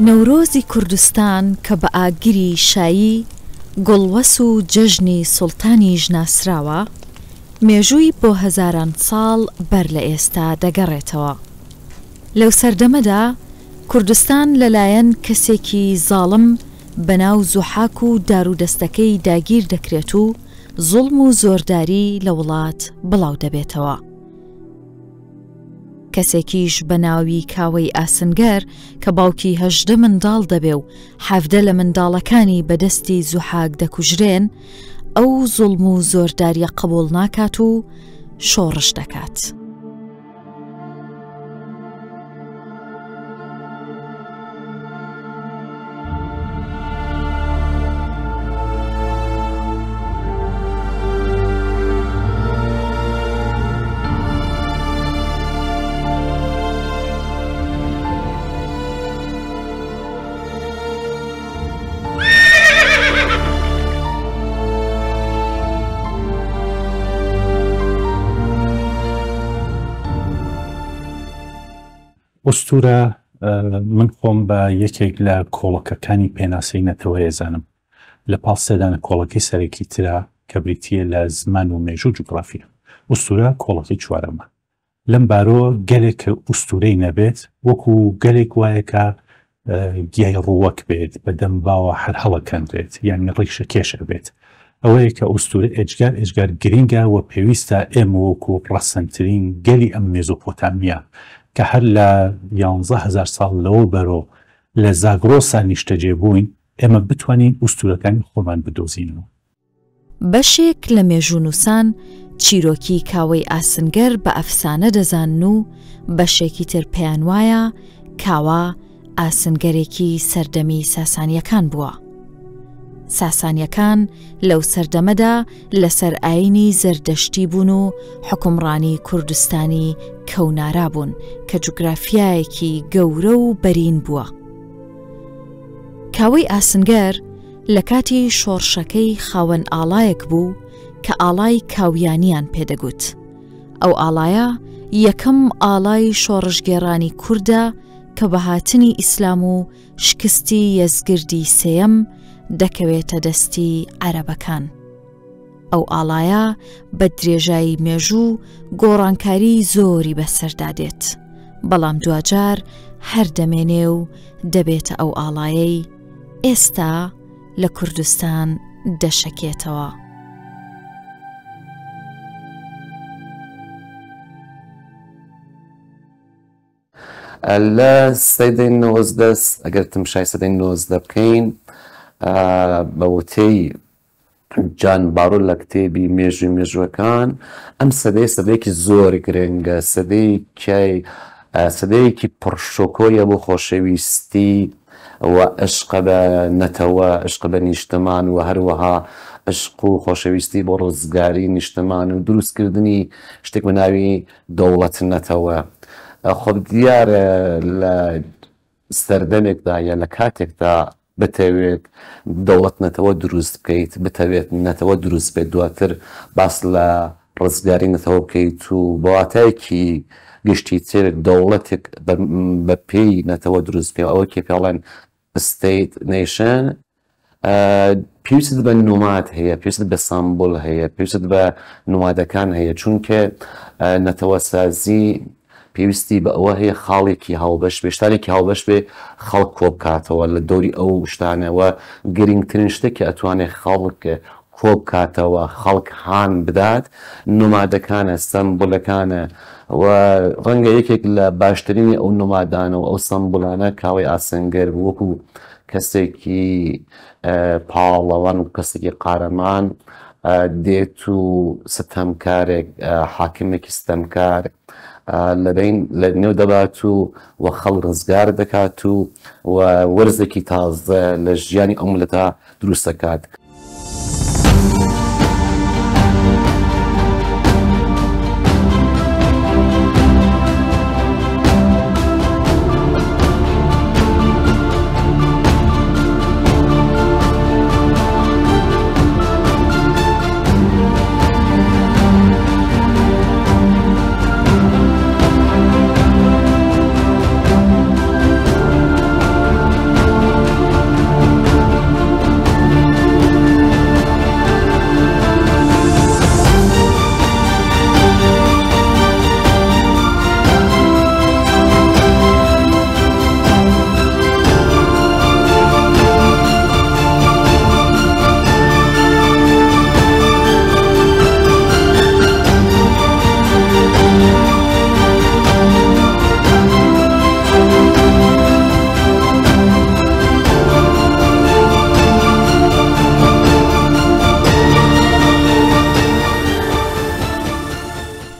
نەورۆزی کوردستان کە بە ئاگری شایی گوڵوەس و جەژنی سوڵتانیش ناسراوە، مێژووی بۆ هەزاران ساڵ بەر لە ئێستا دەگەڕێتەوە. لەو سەردەمەدا کوردستان لەلایەن کەسێکی زاڵم بەناو زوحاک و دارودەستەکەی داگیر دەکرێت و زوڵم و زۆرداری لە وڵات بڵاو دەبێتەوە. کەسێکیش بە ناوی کاوەی ئاسنگەر کە باوکی 18 منداڵ دەبێ و 17 لە منداڵەکانی بە دەستی زوحاک دەکوژرێن، ئەو زوڵم و زۆرداریە قبوڵ ناکات و شۆڕش دەکات. ئوستورە من خۆم بە یەکێک لە کۆڵەکەکانی پێناسەی نەتەوەیە زانم لە پاڵ سێدانە کۆڵەکەی سەرەکی ترا کە بریتییە لە زمان و مێژوو و جوگرافیا. ئوستورە کۆڵەکەی چوارەمە. لەم بارەوە گەلێک کە ئوستورەی نەبێت وەکو گەلێک وایە کە گیای ڕووەک بێت بە دەم باوە هەر هەڵەکەنرێت یانی ڕیشە کێش ئەبێت. ئەوەیە کە ئوستورە ئێجگار ئێجگار گرینگە و پێویستە ئێمە وەکو ڕەسەنترین گەلی ئەم مێزۆپۆتامیا کە هەر لە یانزەهەزار ساڵ لەوە بەرۆ لە زاگرۆسا نیشتەجێ بووین ئێمە بتوانین ئوستورەکانی خۆمان بدۆزینەوە. بەشێک لە مێژوونووسان چیرۆکی کاوەی ئاسنگەر بە ئەفسانە دەزانن و بەشێکی تر پێیانوایە کاوە ئاسنگەرێکی سەردەمی ساسانییەکان بووە. ساسانییەکان لەو سەردەمەدا لەسەر ئایینی زەردەشتی بوون و حوکمڕانی کوردستانی کەونارا بوون کە جوگرافیایەکی گەورە و بەرین بووە. کاوەی ئاسنگەر لە کاتی شۆڕشەکەی خاوەن ئاڵایەک بوو کە ئاڵای کاویانیان پێدەگوت. ئەو ئاڵایە یەکەم ئاڵای شۆڕشگێڕانی کوردە کە بە هاتنی ئیسلام و شکستی یەزگردی سێیەم دەکەوێتە دەستی عەرەبەکان. ئەو ئاڵایە بە درێژایی مێژوو گۆڕانکاری زۆری بەسەردا دێت، بەڵام دواجار هەر دەمێنێ و دەبێتە ئەو ئاڵایەی ئێستا لە کوردستان دەشەکێتەوە. لە سەدەی 19 ئەگەر تمشای سەدەی 19 بکەین بە وتەی جان بارۆ لە کتێبی مێژووی مێژووەکان ئەم سەدەیە سەدەیەکی زۆر گرنگە سەدەیەکی سەدەیەکی پڕشۆکۆیە بۆ خۆشەویستی و عشق بە نەتەوە عشق بە نیشتمان و هەروەها عشق و خۆشەویستی بۆ ڕزگاری نیشتمان و دروستکردنی شتێک بە ناوی دەوڵەت نەتەوە خۆ دیارە لە سەردەمێکدا یا لە کاتێکدا بتەوێت دەوڵەت نەتەوە دروست بکەیت، بتەوێت نەتەوە دروست بێت دواتر باس لە ڕزگاری نەتەوە بکەیت و بە واتایەکی گشتیتر دەوڵەتێک بە پێی نەتەوە دروست بکەیت ئەوە کێ پێڵێن State Nation پێویستت بە نوماد هەیە، پێویستت بە سامبول هەیە، پێویستت بە نومادەکان هەیە، چونکە نەتەوەسازی پێویستی بە ئەوە هەیە خاڵێکی هاوبەش بێ، شتانێکی هاوبەش بێ خەڵک کۆبکاتەوە لە دەوری ئەو شتانە و گرنگترین شتێک کە ئەتوانێ خەڵک کۆبکاتەوە، خەڵک هان بدات، نومادەکانە، سەمبولەکانە و ڕەنگە یەکێک لە باشترینی ئەو نومادانە و ئەو سەمبولانە کاوەی ئاسنگەر بوو وەکو کەسێکی پاڵەوان و کەسێکی قارەمان دێت و ستەمکارێک حاکمێکی ستەمکار لەبین لە نێو دەبات و و خەڵک ڕزگار دەکات و و وەرزێکی تازە لە ژیانی ئەو میللەتە دروست دەکات.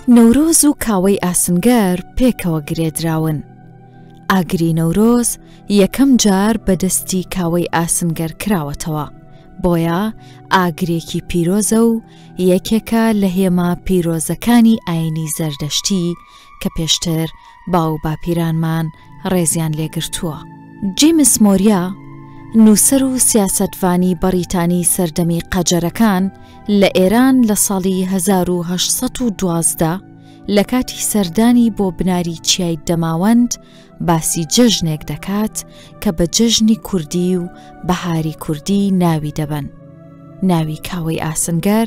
نەورۆز و کاوەی ئاسنگەر پێکەوە گرێدراون. ئاگری نەورۆز یەکەم جار بە دەستی کاوەی ئاسنگەر کراوەتەوە، بۆیە ئاگرێکی پیرۆزە و یەکێکە لە هێما پیرۆزەکانی ئاینی زەردەشتی کە پێشتر باووباپیرانمان ڕێزیان لێگرتووە. جیمس مۆریا، نووسەر و سیاسەتڤانی بەڕیتانی سەردەمی قەجەرەکان لە ئێران لە ساڵی 1812 لە کاتی سەردانی بۆ بناری چیای دەماوەند باسی جەژنێک دەکات کە بە جەژنی کوردی و بەهاری کوردی ناوی دەبەن. ناوی کاوەی ئاسنگەر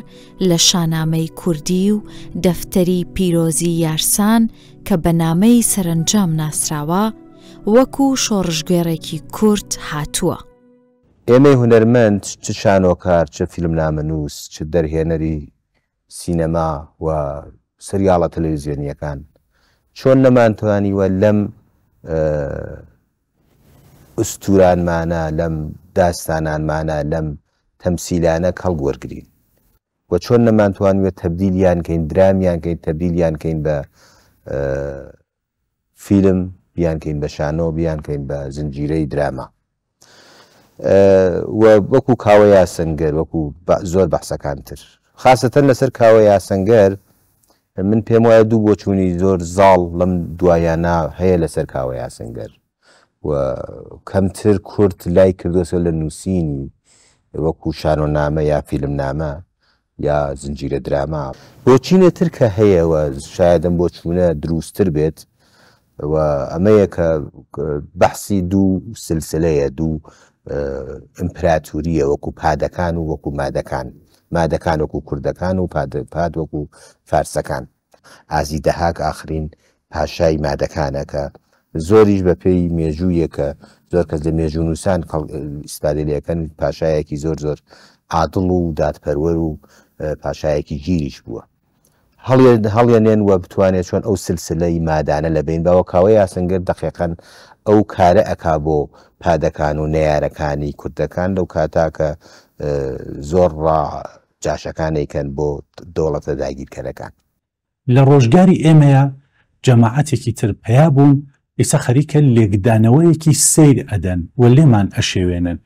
لە شانامەی کوردی و دەفتەری پیرۆزی یارسان کە بە نامەی سەرەنجام ناسراوە، وەکوو شۆڕشگێڕێکی کورد هاتووە. ئێمەی هونەرمەند چ شانۆکار، چ فیلمنامەنووس، چ دەرهێنەری سینەما و سریاڵە تەلەویزیۆنییەکان، چۆن نەمانتوانیوە لەم ئوستوورانمانە، لەم داستانانمانە، لەم تەمسیلانە کەڵک وەرگرین و چۆن نەمانتوانیوە تەبدیلیان کەین، درامیان کەین، تەبدیلیان کەین بە فیلم، بیانکەین بە شانۆ، بیانکەین بە زنجیرەی دراما و وەکو کاوە یاسەنگەر، وەکو زۆر بەحسەکان تر. خاسەتەن لەسەر کاوە یاسەنگەر من پێم وایە دوو بۆچوونی زۆر زاڵ لەم دوایانە هەیە لەسەر کاوە یاسەنگەر و کەمتر کورد لای کردووەسەوە لە نووسینی وەکو شانۆنامە یا فیلمنامە یا زنجیرە دراما. بۆچینێ تر کە هەیە و شایەد ئەم بۆچوونە دروستتر بێت و ئەمەیە کە بەحسی دوو سلسلەیە، دوو ئیمپراتورییە وەکو پادەکان و وەکو مادەکان، مادەکان وەکو کوردەکان و پاد وەکو فارسەکان. ئازی دەهاک ئاخرین پاشای مادەکانە کە زۆریش بە پێی مێژوویە کە زۆر کەس لە مێژوونووسان ئیسفادەی لێ ئەکەن پاشایەکی زۆر زۆر عادڵ و دادپەروەر و پاشایەکی ژیریش بووە. هەڵیەنێن و بتوانێت چۆن ئەو سلسلەی مادانە لە بەین باوە کاوە یاسنگەر دەقیقەن ئەو کارە ئەکا بۆ پادەکان و نەیارەکانی کوردەکان لەو کاتا کە زۆر ڕا جاشەکان ئەیکەن بۆ دەوڵەتە داگیرکەرەکان. لە ڕۆژگاری ئێمەیا جەماعەتێکی تر پەیا بوون ئیسە خەریکە لێکدانەوەیەکی سەیر ئەدەن و لێمان ئەشێوێنن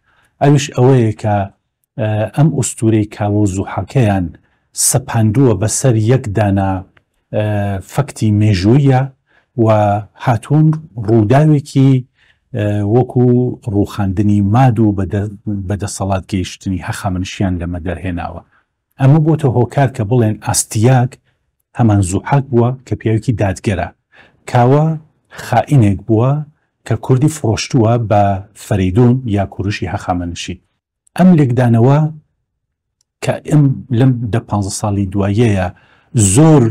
ئەویش ئەوەیە کە ئەم ئوستورەی کاوە و زوحاکەیان سەپاندووە بەسەر یەک دانە فەکتی مێژوویە و هاتوون ڕووداوێکی وەکو ڕووخاندنی ماد و بەدەسەڵات گەیشتنی هەخامەنشیان لەمە دەرهێناوە. ئەمە بۆتە هۆکار کە بڵێن ئاستیاگ هەمان زوحاک بووە کە پیاوێکی دادگەرە. کاوە خائینێک بووە کە کوردی فڕۆشتووە بە فەرەیدوون یا کوروشی هەخامەنشی. ئەم لێکدانەوە کە ئەم لەم دە پانزە ساڵی دواییەیە زۆر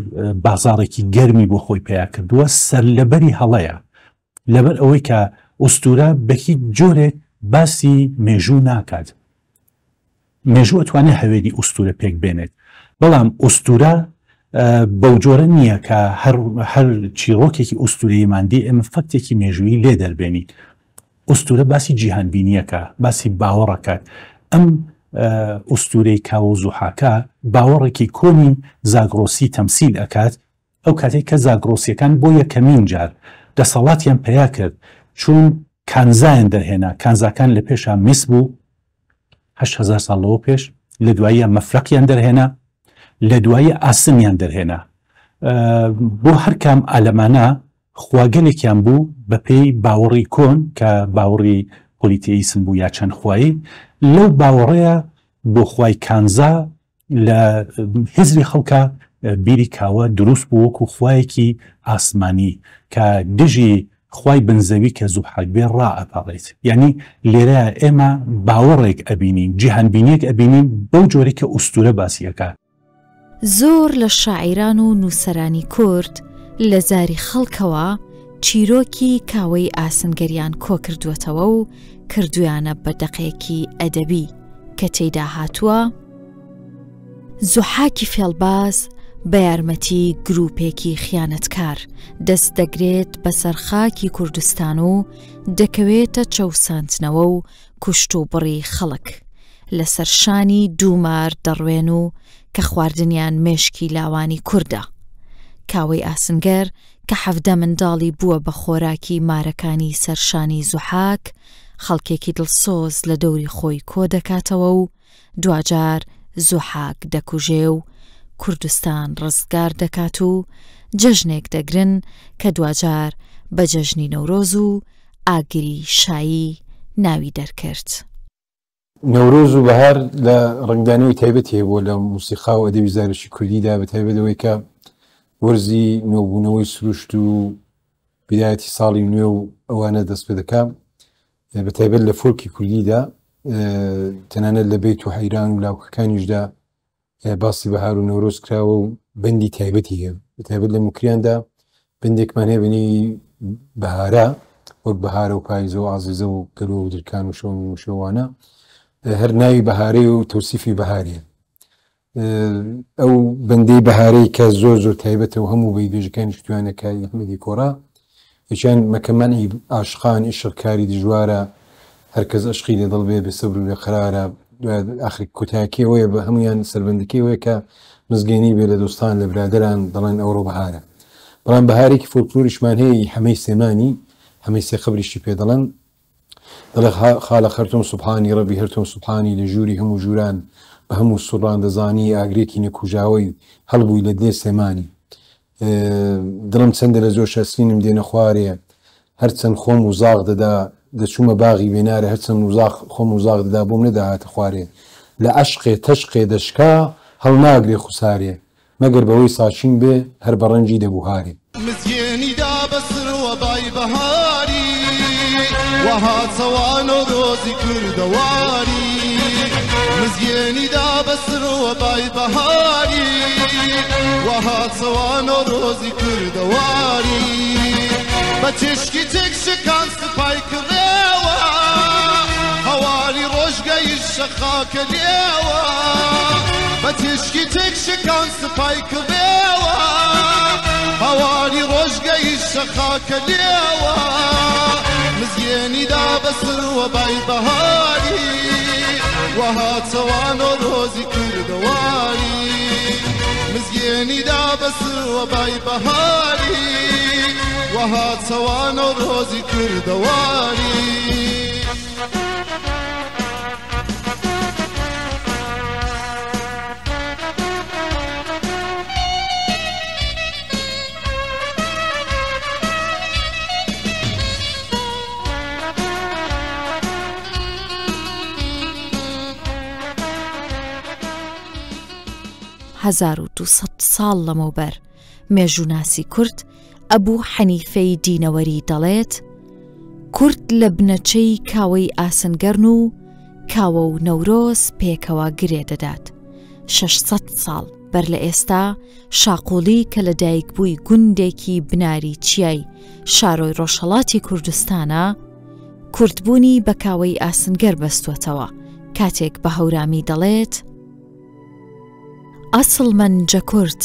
بازاڕێکی گەرمی بۆ خۆی پەیا کردووە سەرلەبەری هەڵەیە لەبەر ئەوەی کە ئوستورە بە هیچ جۆرێک باسی مێژوو ناکات مێژوو ئەتوانێت هەوێنی ئوستورە پێک بێنێت بەڵام ئوستورە بەو جۆرە نییە کە هەر هەر چیڕۆکێکی ئوستورەیەمان دی ئێمە فەکتێکی مێژوویی لێ دەربێنین ئوستورە باسی جیهانبینیەکە، باسی باوەڕەکات. ئەم ئوستورەی کاوە و زوحاکە باوەڕێکی کۆنی زاگرۆسی تەمسیل ئەکات، ئەو کاتەی کە زاگرۆسیەکان بۆ یەکەمین جار دەسەڵاتیان پەیا کرد چوون کانزایان دەرهێنا، کانزاکان لە پێشا مس بوو 8000 ساڵ لەوە پێش، لە دواییە مەفرەقیان دەرهێنا، لە دواییە ئاسنیان دەرهێنا. بۆ هەرکام ئالەمانە خواگەلێکیان بوو بە پێی باوەڕی کۆن کە باوەڕی پۆلیتێیسم بوو یا چەند خوایی، لەو باوەڕەیا بۆ خوای کانزا لە هزری خەڵکا بیری کاوە دروست بوو وەکوو خوایەکی ئاسمانی کە دژی خوای بن زەوی کە زوحاک بێ ڕائەپەڕێت. یانی لێرەیا ئێمە باوەڕێک ئەبینین، جیهانبینییەک ئەبینین بەو جۆرەی کە ئوستوورە باسی ئەکا. زۆر لە شاعیران و نووسەرانی کورد لە زاری خەڵکەوە چیرۆکی کاوەی ئاسنگەریان کۆکردووەتەوە و کردوویانە بە دەقێکی ئەدەبی کە تێیدا هاتووە، زوحاکی فێڵباز بە یارمەتی گرووپێکی خیانەتکار دەست دەگرێت بەسەر خاکی کوردستان و دەکەوێتە چەوساندنەوە و کوشتوبڕی خەڵک. لەسەر شانی دوو مار دەڕوێن و کە خواردنیان مێشکی لاوانی کوردە. کاوەی ئاسنگەر کە 17 منداڵی بووە بە خۆراکی مارەکانی سەر شانی زوحاک، خەڵکێکی دڵسۆز لە دەوری خۆی کۆ دەکاتەوە و دواجار زوحاک دەکوژێ و کوردستان ڕزگار دەکات و جەژنێک دەگرن کە دواجار بە جەژنی نەورۆز و ئاگری شایی ناوی دەرکرد. نەورۆز و بەهار لە ڕەنگدانەوەی تایبەتی هەبووە لە موسیقا و ئەدەبی زارەکی کوردیدا بە تایبەت ئەوەی کە وەرزی نوێبوونەوەی سروشت و بیدایەتی ساڵی نوێ و ئەوانە دەست پێ دەکا بە تایبەت لە فۆلکی کوردیدا تەنانەت لە بەیت و حەیران و لاوکەکانیشدا باسی بەهار و نەورۆز کراوە و بەندی تایبەتی هەیە بە تایبەت لە موکریاندا بەندێکمان هەیە بەنێوی بەهارە وەک بەهارە و پایزە و ئازیزە و گەلۆ و درکان و شەون و شەوانە هەر ناوی بەهارەی و تەوسیفی بەهاریە ئەو بەندەی بەهارەی کە زۆر زۆر تایبەتە و هەموو بەیبێژەکانیش توانە کە ئەحمەدی کۆڕا یەکیان مەکە مەنعی عاشقان ئیشق کاری دژوارە هەرکەس ئەشقی لە دڵ بێ بێ سەبر و بێ قەرارە دوای ئاخر کۆتایەکەی ئەوەیە بە هەموویان سەربەندەکەی ئەوەیە کە مزگێنی بێ لە دۆستان لە برادەران دەڵێن ئەوڕۆ بەهارە بەڵام بەهارێکی فۆلکلۆریشمان هەیە ی حەمەی سلێمانی حەمەی سێ قەبریشی پێ دەڵێن دەڵێ خالق هەر تۆم سوبحانی ڕەبی هەر تۆم سوبحانی لە ژووری هەموو ژووران بە هەموو سوڕان دەزانی ئاگرێکی نەکوژاوەی هەڵبووی لە دلێ سلێمانی دڵم چەندە لە جۆشە سینم دێنە خوارێ هەرچەند خۆم وزاغ دەدا دەچوومە باغی وێنارێ هەرچەند وزاغ خۆم وزاغ دەدا بۆم نەدەهاتە خوارێ لە عەشقێ تەشقێ دەشکا هەڵناگرێ خوسارێ مەگەر بەوەی ساچین بێ هەر بە ڕەنجی دەبووهارێ. مزگێنی دا بە سروە بای بەهاری وەها چەوا نەورۆزی کوردەواری مزگێنی دا بە سروە بای بەهاری وەها چەوا نەورۆزی کوردەواری بە تیشکی تێک شکان سوپای کڕێوە هەواری ڕۆژ گەیشتە خاکە لێوە بە تیشکی تێک شکان سوپای کڕێوە هەواری ڕۆژ گەیشتە خاکە لێوە مزگێنی دا بە سروە بای بەهاری وەها چەوا نەورۆزی کوردەواری مزگێنی دا بە سروە بای بەهاری وەها چەوا نەورۆزی کوردەواری. 1200 ساڵ لەمەوبەر مێژووناسی کورد ئەبوو حەنیفەی دینەوەری دەڵێت، کورد لە بنەچەی کاوەی ئاسنگەرن و کاوە و نەورۆز پێکەوە گرێ دەدات. 600 ساڵ بەر لە ئێستا شاقوڵی کە لە دایکبووی گوندێکی بناری چیای شارۆی ڕۆژهەڵاتی کوردستانە، کوردبوونی بە کاوەی ئاسنگەر بەستووەتەوە، کاتێک بە هەورامی دەڵێت، ئەسڵ مەن جە کورد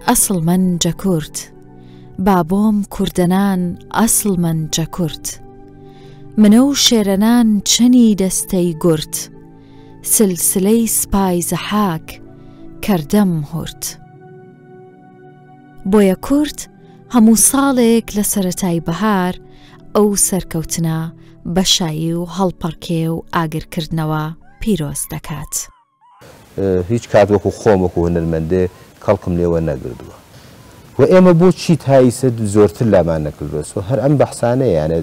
ئەسڵ مەن جە کورد بابۆم کوردەنان ئەسڵ مەن جە کورد منە و شێرەنان چەنی دەستەی گورد سلسلەی سپای زەحاک کەردەم هورد. بۆیە کورد هەموو ساڵێک لە سەرەتای بەهار ئەو سەرکەوتنە بە شایی و هەڵپەڕکێ و ئاگرکردنەوە پیرۆز دەکات. هیچ کات وەکو خۆم وەکو هونەرمەندێ کەڵکم لێ وەرنەگردووە و ئێمە بۆ چی تا ئیسە زۆرتر لامان نەکردووە سۆ هەر ئەم بەحسانەیە یانە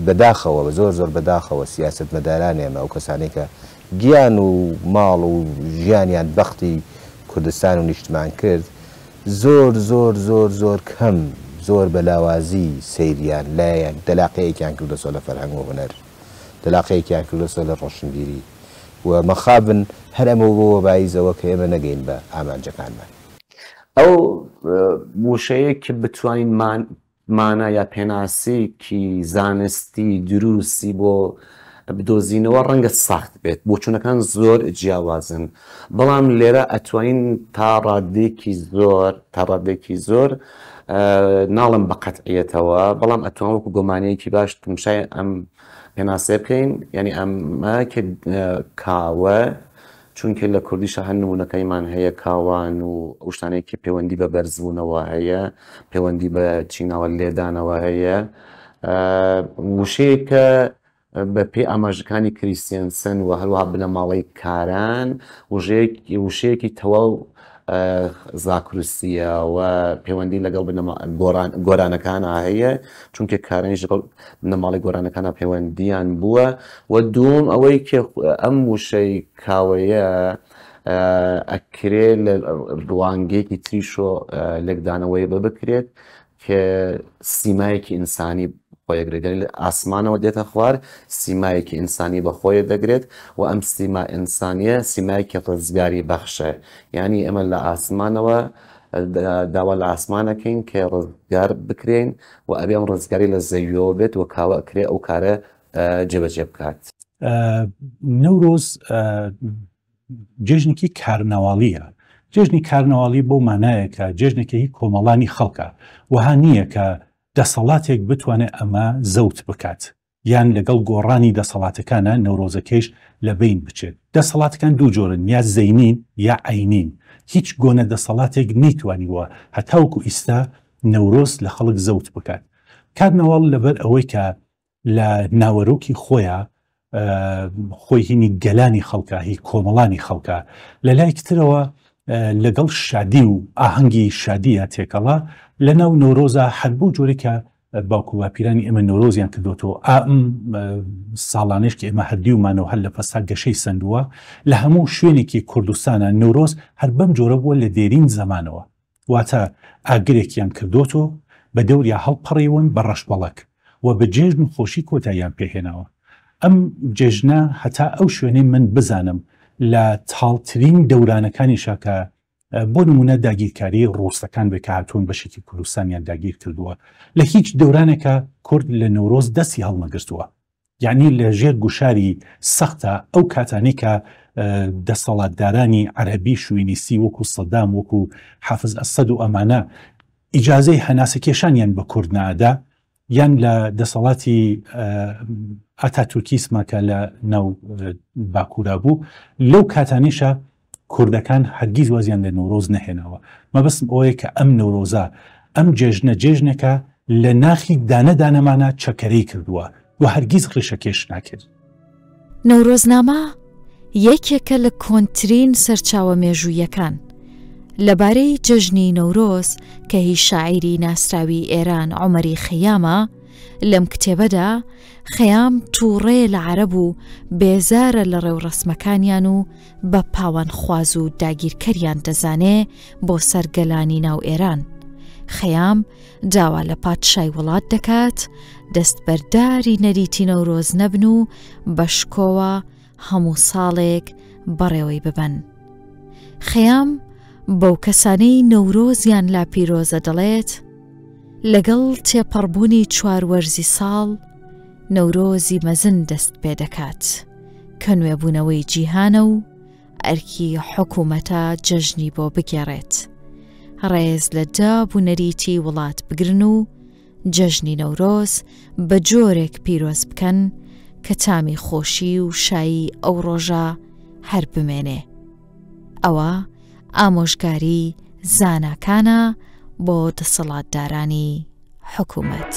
بەداخەوە زۆر زۆر بەداخەوە سیاسەتمەداران ئێمە ئەو کەسانەی کە گیان و ماڵ و ژیانیان بەختی کوردستان و نیشتمان کرد زۆر زۆر زۆر زۆر کەم زۆر بە لاوازی سەیریان لایان دەلاقەیەکیان کردووە لە فەرهەنگ و هونەر دەلاقەیەکیان کردووە لە ڕۆشنبیری و مەخابن هەر ئەمە بووە بایز ئەوە کە ئێمە نەگەین بە ئامانجەکانمان. ئەو وشەیە کە بتوانین مانا یا پێناسەیەکی زانستی دروستی بۆ بدۆزینەوە ڕەنگە سەخت بێت، بۆچوونەکان زۆر جیاوازن، بەڵام لێرە ئەتوانین تا ڕادەیەکی زۆر تا ڕادەیەکی زۆر ناڵێم بە قەتعیەتەوە، بەڵام ئەتوان وەکو گۆمانەیەکی باش تمشای ئەم پێناسەیە بکەین، یانی ئەمە کە کاوە. چونکە لە کوردیشا هەر نموونەکەیمان هەیە کاوان و ئەو شتانەی کە پەیوەندی بە بەرزبوونەوە هەیە، پەیوەندی بە چیناوە لێدانەوە هەیە. وشەیەکە بە پێی ئاماژەکانی کریستێنسن و هەروەها بنەماڵەی کاران وشەیەکی تەواو زاکروسییە و پەیوەندی لەگەڵ گۆرانەکانا هەیە، چونکە کارانیش لەگەڵ بنەماڵەی گۆرانەکانا پەیوەندییان بووە و دووەم ئەوەی کە ئەم وشەی کاوەیە ئەکرێ لە ڕوانگەیەکی تریشۆ لێکدانەوەی بە بکرێت کە سیمایەکی ئینسانی خۆی ئەگرێت یانی لە ئاسمانەوە دێتە خوار سیمایەکی ئینسانی بە خۆی دەگرێت و ئەم سیما ئینسانیە سیمایەکی ڕزگاری بەخشە یانی ئێمە لە ئاسمانەوە داوا لە ئاسمانەکەین کە ڕزگار بکرێن و ئەبێ ئەم ڕزگاری لە زەویەوە بێت و کاوە ئەکرێ ئەو کارە جێبەجێ بکات. نەورۆز جێژنێکی کارنەواڵییە. جێژنی کارنەواڵی بەو مانایە کە جێژنێکی هی کۆمەڵانی خەڵکە، وەها نییە کە دەسەڵاتێک بتوانێت ئەمە زەوت بکات، یان لەگەڵ گۆڕانی دەسەڵاتەکانا نەورۆزەکەیش لە بەین بچێت. دەسەڵاتەکان دوو جۆرن، یا زەینین یا عەینین. هیچ گۆنە دەسەڵاتێک نەیتوانیوە هەتاوەکو ئیستا نەورۆز لە خەڵک زەوت بکات. کارنەواڵ لەبەر ئەوەی کە لە ناوەرۆکی خۆیا خۆی هینی گەلانی خەڵکە، هی کۆمەڵانی خەڵکە، لە لایەکی ترەوە لەگەڵ شادی و ئاهەنگی شادیە تێکەڵە، لە ناو نەورۆزا هەر بەو جۆرەی کە باوک و باپیرانی ئێمە نەورۆزیان کردۆتەوە، ئەم ساڵانەیش کە ئێمە هەر دیومانەوە هەر لە پەسا گەشەی سەندووە، لە هەموو شوێنێکی کوردستانا نەورۆز هەر بەم جۆرە بووە لە دێرین زەمانەوە. واتە ئاگرێکیان کردۆتۆ بە دەوریا هەڵپەڕیون بە ڕەشبەڵەک و بە جێژن و خۆشی کۆتاییان پێ هێناوە. ئەم جێژنە هەتا ئەو شوێنەی من بزانم لە تاڵترین دەورانەکانیشا کە بۆ نموونە داگیرکاری ڕووسەکان بێ کە هاتوون بەشێکی کوردستانیان داگیر کردووە لە هیچ دەورانێکا کورد لە نەورۆز دەستی هەڵنەگرتووە. یەعنی لە ژێر گوشاری سەختە ئەو کاتانەی کە دەسەڵاتدارانی عەرەبی شوینیستی وەکو سەدام وەکو حافز ئەسەد و ئەمانە ئیجازەی هەناسەکێشانیان بە کورد نادا یان لە دەسەڵاتی ئاتاتورکیسما کە لە ناو باکوورا بوو لەو کاتانیشە کوردەکان هەرگیز وازیان لە نەورۆز نەهێناوە. مەبەستم ئەوەیە کە ئەم نەورۆزە، ئەم جێژنە جێژنێکە لە ناخی دانە دانەمانا چەکەرەی کردووە و هەرگیز ڕیشەکێش ناکرێت. نەورۆزنامە یەکێکە لە کۆنترین سەرچاوە مێژوویەکان لەبارەی جەژنی نەورۆز کە هی شاعیری ناسراوی ئێران عومەری خەیامە، لەم کتێبەدا خەیام تووڕەیە لە عەرەب و بێزارە لە ڕێوڕەسمەکانیان و بە پاوانخواز و داگیرکەریان دەزانێ بۆ سەر گەلانی ناو ئێران. خەیام داوا لە پادشای وڵات دەکات دەستبەرداری نەریتی نەورۆز نەبن و بە شکۆوە هەموو ساڵێک بەڕێوەی ببەن. خەیام بەو کەسانەی نەورۆزیان لا پیرۆزە دەڵێت، لەگەڵ تێپەڕبوونی چوار وەرزی ساڵ، نەورۆزی مەزن دەست پێ دەکات کە نوێبوونەوەی جیهانە و ئەرکی حکوومەتە جەژنی بۆ بگێڕێت. ڕێز لە داب و نەریتی وڵات بگرن و جەژنی نەورۆز بە جۆرێک پیرۆز بکەن کە تامی خۆشی و شایی ئەو ڕۆژە هەر بمێنێ. ئەوە ئامۆژگاری زاناکانە بۆ دەسەڵاتدارانی حکوومەت.